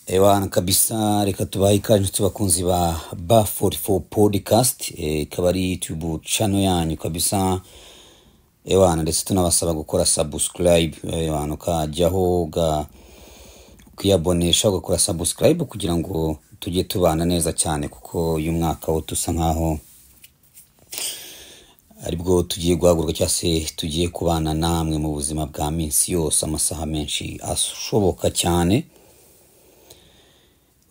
Ewana kabisa, reka tubahe ikaze inshuti bakunzi ba Ba44 Podcast, ikaba ari YouTube channel yanyu kabisa. Ewana, ndetse tunabasaba gukora subscribe. Ewana, ukajyaho ukiyabonesha, ugakora subscribe kugira ngo tujye tubana neza cyane, kuko uyu mwaka wo dusa nkaho aribwo tugiye guhaguruka cyangwa se tugiye kubana namwe mu buzima bwa minsi yose amasaha menshi ashoboka cyane.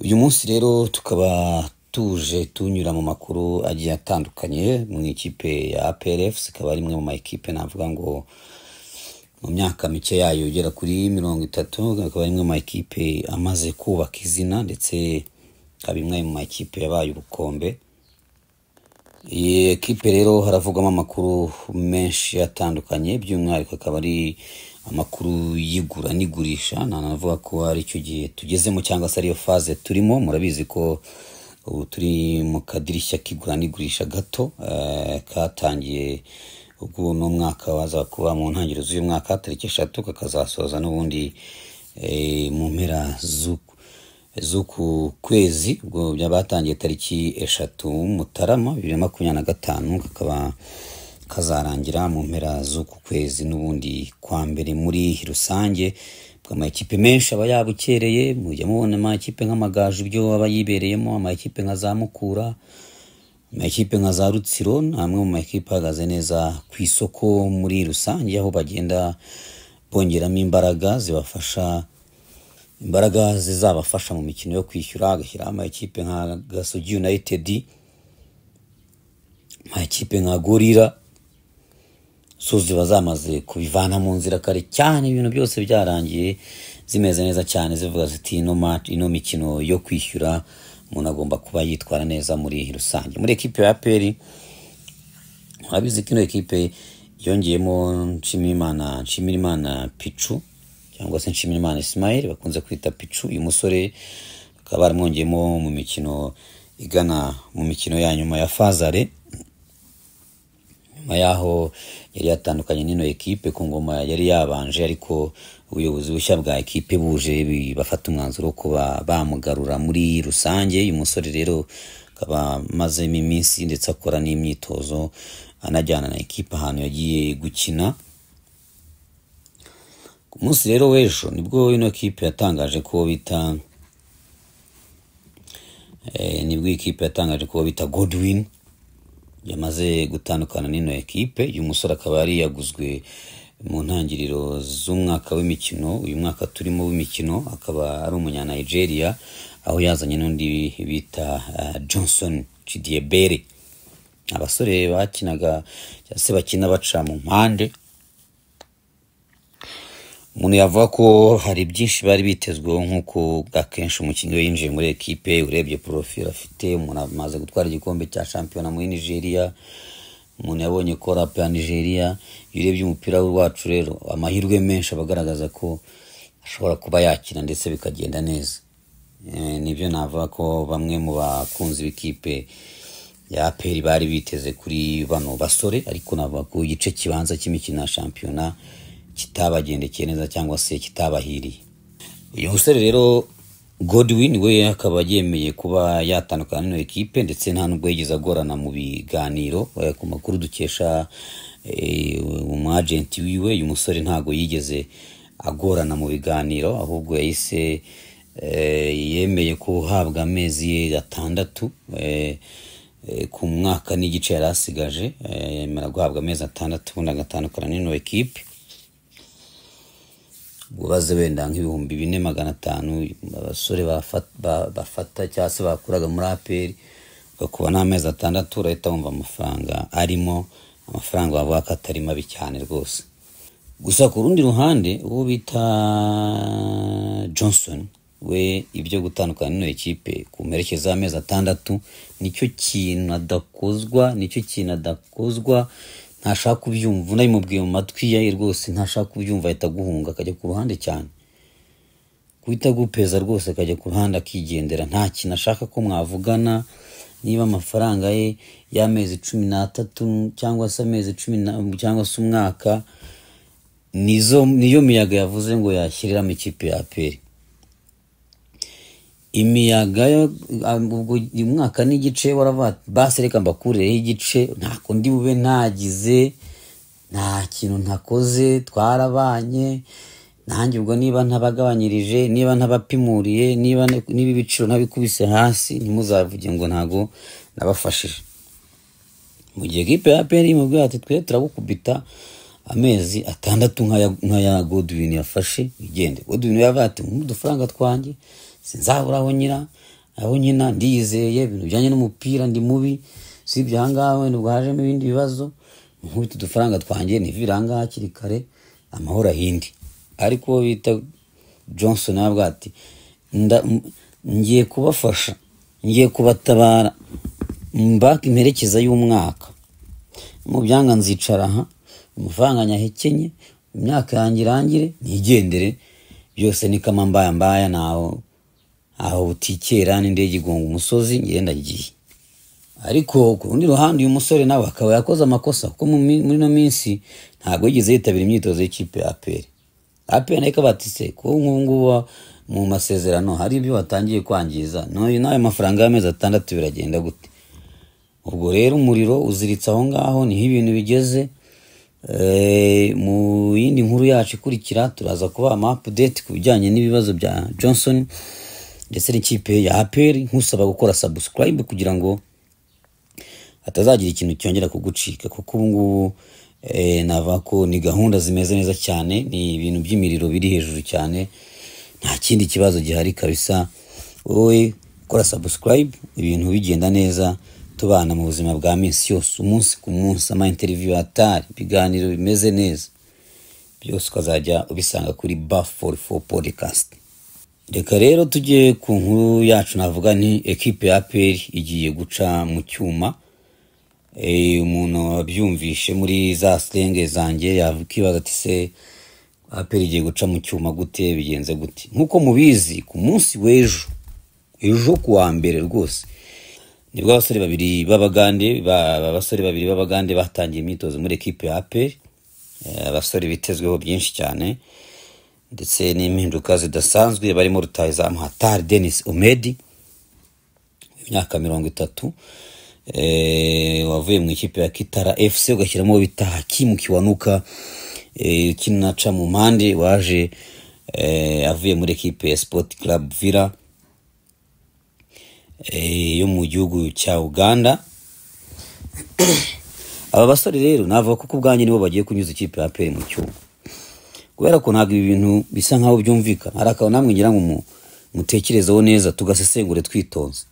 Uyu munsi rero tukaba tuje tunyura mu makuru agiye atandukanye mu ikipe ya APR FC, ikaba ari imwe mu ma ekipe navuga ngo mu myaka mike yayo igera kuri 30, akaba ari imwe mu ma ekipe amaze kubaka izina, ndetse ikaba imwe mu ma ekipe yabaye ubukombe. Iyi ekipe rero haravugwamo amakuru menshi atandukanye, by'umwihariko akaba ari amakuru y'igura n'igurisha. Nanavuga ko ari cyo gihe tugezemo cyangwa se ariyo phase turimo. Murabizi ko ubu turi mu kadirishya k'igura n'igurisha gato, katangiye ubwo uno mwaka waza kuba mu ntangiriro z'uyu mwaka tariki 3, kakazasoza n'ubundi mu mpera z'uku kwezi. Ubwo batangiye tariki 3 Mutarama 2025, kakaba kazarangira mu mpera z'uku kwezi n'ubundi kwa mbere. Muri rusange amakipe menshi aba yabukereye, mujya mubona amakipe nk'Amagaju ibyo aba yibereyemo, amakipe nka za Mukura, amakipe nka za Rutsiro, ni amwe mu makipe ahagaze neza ku isoko muri rusange, aho bagenda bongeramo imbaraga zibafasha, imbaraga zizabafasha mu mikino yo kwishyura, agashyiraho amakipe nka Gasogi United, amakipe nka Gorilla, so ziba zamaze kubivana mu nzira kare cyane, ibintu byose byarangiye zimeze neza cyane, zivuga ziti ino match, ino mikino yo kwishyura umuntu agomba kuba yitwara neza muri rusange. Muri ekipe ya APR, murabizi ko ino ekipe yongeyemo Nshimirimana Pichu cyangwa se Nshimirimana Ismail bakunze kwita Pichu. Uyu musore bakaba baramwongeyemo mu mikino igana mu mikino ya nyuma ya phase aller, nyuma yaho yari yatandukanye n'ino ekipe ku ngoma yari yabanje, ariko ubuyobozi bushya bwa ekipe buje bafata umwanzuro wo kuba bamugarura muri rusange. Uyu musore rero akaba amazemo iminsi, ndetse akora n'imyitozo, anajyana na ekipe ahantu yagiye gukina. Ku munsi rero w'ejo nibwo ino ekipe yatangaje ko bita nibwo ikipe yatangaje ko bita Godwin yamaze gutandukana n'ino ekipe. Uyu musore akaba yari yaguzwe mu ntangiriro z'umwaka w'imikino, uyu mwaka turimo w'imikino, akaba ari umunya Nigeria, aho yazanye n'undi bita Johnson Chidiebere, abasore bakinaga cyangwa se bakina baca mu mpande. Umuntu yavuga ko hari byinshi bari bitezweho, nk'uko akenshi umukinnyi we yinjiye muri ekipe urebye profil afite, umuntu amaze gutwara igikombe cya shampiyona muri Nigeria, umuntu yabonye ko rap ya Nigeria. Iyo urebye umupira wacu rero, amahirwe menshi aba agaragaza ko ashobora kuba yakina ndetse bikagenda neza. Nibyo navuga ko bamwe mu bakunzi b'ikipe ya APR bari biteze kuri bano basore, ariko navuga ko igice kibanza cy'imikino ya shampiyona kitabagendekeye neza cyangwa se kitabahiriye. Uyu musore rero Godwin we akaba yemeye kuba yatandukana n'ino ekipe, ndetse nta nubwo yigeze agorana mu biganiro. Ku makuru dukesha umu agent wiwe, uyu musore ntago yigeze agorana mu biganiro, ahubwo yahise yemeye guhabwa amezi ye 6 ku mwaka n'igice yari asigaje, yemera guhabwa amezi 6 ubundi agatandukana n'ino ekipe. Ubaze wenda nka 4,500 abasore bafata cyangwa se bakuraga muri APR, ugakuba n'amezi 6, urahita wumva amafaranga arimo, amafaranga bavuga ko atari mabi cyane rwose. Gusa ku rundi ruhande, uwo bita Johnson we, ibyo gutandukana n'ino ekipe ku mperekeza y'amezi 6 nicyo kintu adakozwa, nicyo kintu adakozwa, ntashaka kubyumva. Unabimubwiye mu matwi ye rwose ntashaka kubyumva, ahita aguhunga akajya ku ruhande cyane, guhita agupeza rwose akajya ku ruhande akigendera, nta kintu ashaka ko mwavugana. Niba amafaranga ye y'amezi 13 cyangwa se amezi cumi na cyangwa se umwaka, nizo niyo miyaga yavuze ngo yashyiriramo ikipe ya APR. Imiyaga ubwo umwaka n'igice waravuga basi reka mbakureho igice, ntako ndi bube ntagize, nta kintu ntakoze, twarabanye nanjye ubwo niba ntabagabanyirije, niba ntabapimuriye, niba ibiciro ntabikubise hasi, ntimuzavuge ngo ntago nabafashije. Mu gihe ekipe ya APR imubwira ati twe turagukubita amezi 6 nk'aya Godwin yafashe igende. Godwin yavuga ati nk'udufaranga twanjye sinzabura aho nyira, aho nyina ndiyizeye, ibintu bijyanye n'umupira ndi mubi, sibyo ahangaha wenda ubwo hajemo ibindi bibazo, nkubita udufaranga twanjye nivira ahangaha hakiri kare, amahoro ahindi. Ariko uwo bita Johnson yavuga ati ngiye kubafasha, ngiye kubatabara, mbaka imperekeza y'umwaka, mu byanga nzicara aha, amafaranga nyahekenye, imyaka yanjye irangire nigendere, byose ni kama mbaya mbaya, naho aho butikera n'indege igonga umusozi ngenda ngiye. Ariko ku rundi ruhande uyu musore nawe akaba yakoze amakosa, kuko muri no minsi ntabwo yigeze yitabira imyitozo y'ikipe ya APR. APR nayo ikabatise ko nk'ubu ngubu mu masezerano hari ibyo watangiye kwangiza, n'ayo mafaranga y'amezi 6 biragenda gute? Ubwo rero umuriro uziritse aho ngaho, niho ibintu bigeze. Mu yindi nkuru yacu ikurikira turaza kuba ama update ku bijyanye n'ibibazo bya Johnson ndetse n'ikipe ya APR. Nkusaba gukora subscribe kugira ngo hatazagira ikintu cyongera kugucika, kuko ubu ngubu navuga ko ni gahunda zimeze neza cyane, ni ibintu by'imiriro biri hejuru cyane, nta kindi kibazo gihari kabisa. Wowe kora subscribe, ibintu bigenda neza, tubana mu buzima bwa minsi yose, umunsi ku munsi, ama interview atari, ibiganiro bimeze neza, byose ukazajya ubisanga kuri Ba44 Podcast. Reka rero tujye ku nkuru yacu. Navuga ni ekipe ya APR igiye guca mu cyuma. Umuntu wabyumvishe muri za slang zanjye yakibaza ati se APR igiye guca mu cyuma gute, bigenze gute? Nkuko mubizi ku munsi w'ejo, ejo kuwa mbere rwose, nibwo abasore babiri b'Abagande batangiye imyitozo muri ekipe ya APR. Abasore bitezweho byinshi cyane ndetse n'impinduka zidasanzwe, barimo rutahizamu Hatari Denis Omedi imyaka 30, wavuye mu ikipe ya Kitara FC, ugashyiramo bita Hakimu Kiwanuka, ukinaca mu mpande, waje avuye muri ekipe ya Sport Club Villa yo mu gihugu cya Uganda. Aba basore rero navuga ko kubwanjye nibo bagiye kunyuza ikipe ya APR mu cyuma, kubera ko ntabwo ibi bintu bisa nkaho byumvikana. Hari akaba namwe ngira ngo mutekerezeho neza, tugasesengure twitonze.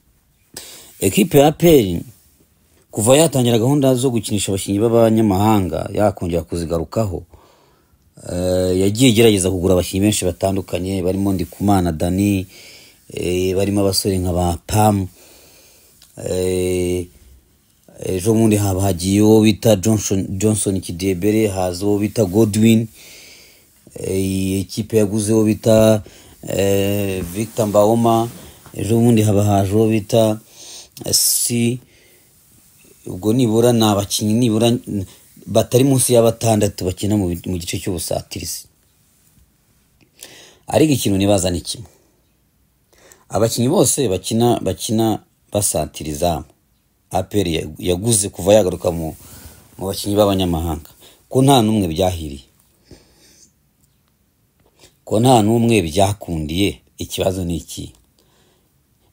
Ekipe ya APR kuva yatangira gahunda zo gukinisha abakinnyi b'abanyamahanga, yakongera kuzigarukaho, yagiye igerageza kugura abakinnyi benshi batandukanye, barimo Ndikumana Dani, barimo abasore nka ba Pam, ejo bundi haba hagiye uwo bita Johnson Kidebere, haza uwo bita Godwin, ikipe yaguze uwo bita Victor Mbaoma, ejo bundi haba haje uwo bita C. Ubwo nibura ni abakinnyi nibura batari munsi ya 6 bakina mu gice cy'ubusatirizi. Ariko ikintu nibaza ni kimwe, abakinnyi bose bakina basatiriza APR yaguze kuva yagaruka mu bakinnyi b'abanyamahanga, ko nta n'umwe byahiriye, ko nta n'umwe byakundiye. Ikibazo ni iki?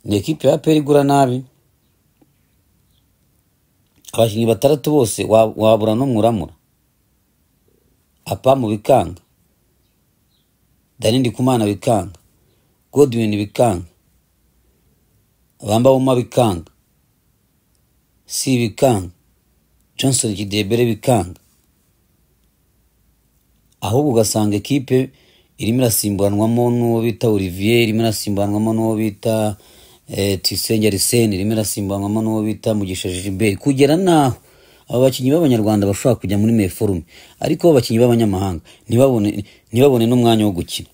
Ni ekipe ya APR igura nabi, abakinnyi 6 bose wabura no muramura, Apamu bikanga, Dani Ndikumana bikanga, Godwin bikanga, Bamba bikanga, Si bikanga, Johnson Kidebere bikanga. Ahubwo ugasanga ekipe irimo irasimburanwamo n'uwo bita Olivier, irimo irasimburanwamo n'uwo bita Tuyisenge Arsene, irimo irasimburanwamo n'uwo bita Mugisha Gilbert, kugera naho aba bakinnyi b'abanyarwanda bashobora kujya muri meforume, ariko abakinnyi b'abanyamahanga ntibabone n'umwanya wo gukina.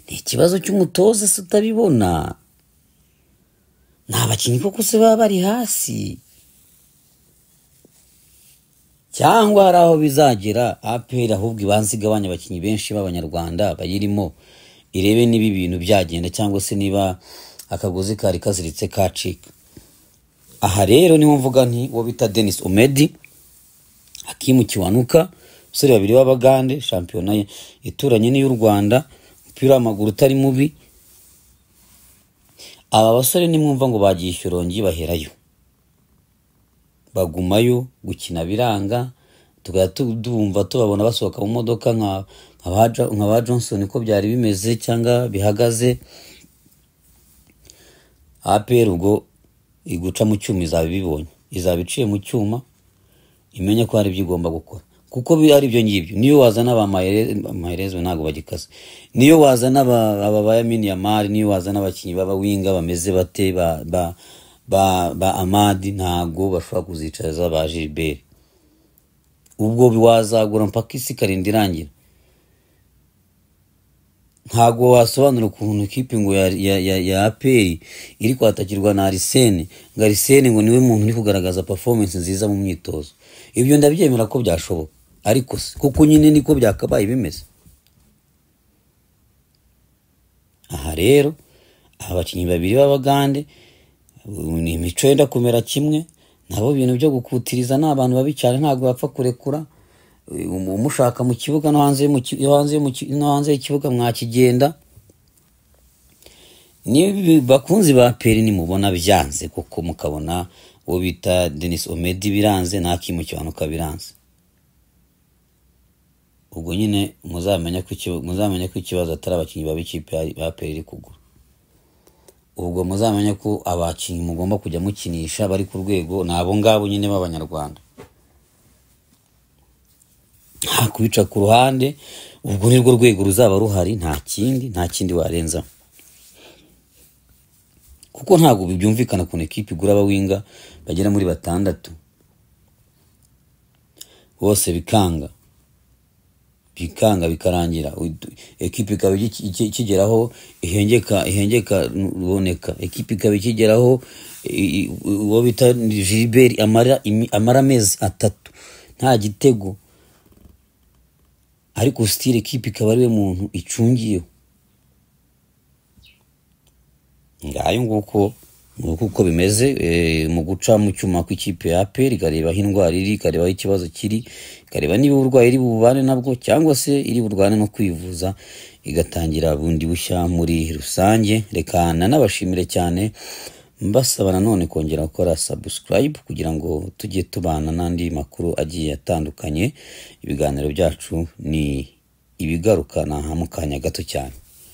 Ni ikibazo cy'umutoza se utabibona? Ni abakinnyi koko se baba bari hasi, cyangwa hari aho bizagera APR ahubwo ibanza igabanya abakinnyi benshi b'abanyarwanda bayirimo, irebe niba ibintu byagenda cyangwa se niba akagozi kari kaziritse kacika. Aha rero niho mvuga nti uwo bita Denis Omedi, Hakimu Kiwanuka, abasore babiri b'Abagande, shampiyona ye ituranye n'iy'u Rwanda, umupira w'amaguru utari mubi. Aba basore nimwumva ngo bagiye i Shyorongi baherayo, bagumayo gukina biranga, tukajya tubumva tubabona basohoka mu modoka nka ba Johnson uko byari bimeze cyangwa bihagaze. APR ubwo iguca mu cyuma izaba ibibonye, izaba iciye mu cyuma, imenye ko hari ibyo igomba gukora, kuko ari ibyo ngibyo. Niyo wazana ba Maherez ntabwo bagikaze, niyo wazana aba ba Lamine Yamal, niyo wazana abakinnyi b'aba winga bameze bate ba Amadi, ntabwo bashobora kuzicaza ba Gilbert. Ubwo wazagura mpaka isi ikarinda irangira. Ntabwo wasobanura ukuntu ikipe ngo ya APR iri kwatakirwa na Arsene, ngo Arsene ngo niwe muntu uri kugaragaza performance nziza mu myitozo. Ibyo ndabyemera ko byashoboka, ariko se kuko nyine niko byakabaye bimeze. Aha rero aba bakinnyi babiri b'Abagande ni imico yenda kumera kimwe nabo, ibintu byo gukutiriza ni abantu babi cyane, ntabwo bapfa kurekura. Umushaka mu kibuga no hanze no hanze y'ikibuga mwakigenda. Ni bakunzi ba APR nimubona byanze kuko mukabona uwo bita Denis Omedi biranze na Hakimu Kiwanuka biranze, ubwo nyine muzamenye ko ikibazo atari abakinnyi b'ikipe ya APR iri kugura. Ubwo muzamenye ko abakinnyi mugomba kujya mukinisha bari ku rwego ni abo ngabo nyine b'Abanyarwanda, nta kubica ku ruhande. Ubwo nirwo rwego ruzaba ruhari, nta kindi warenza, kuko ntabwo byumvikana ukuntu ekipe igura abawinga bagera muri 6 bose bikanga bikarangira, ekipe ikaba ikigeraho ihengeka ruboneka, ekipe ikaba ikigeraho uwo bita Gilbert amara amezi 3 nta gitego, ariko style ekipe ikaba ariwe muntu icungiyeho. Ngayo nguko uko bimeze mu guca mu cyuma kw'ikipe ya APR, ikareba aho indwara iri, ikareba aho ikibazo kiri, ikareba niba uburwayi iri bubane nabwo cyangwa se iri burwane no kwivuza, igatangira bundi bushya muri rusange. Reka nanabashimire cyane, mbasaba nanone kongera gukora subscribe kugira ngo tujye tubana n'andi makuru agiye atandukanye. Ibiganiro byacu ni ibigaruka na mu kanya gato cyane.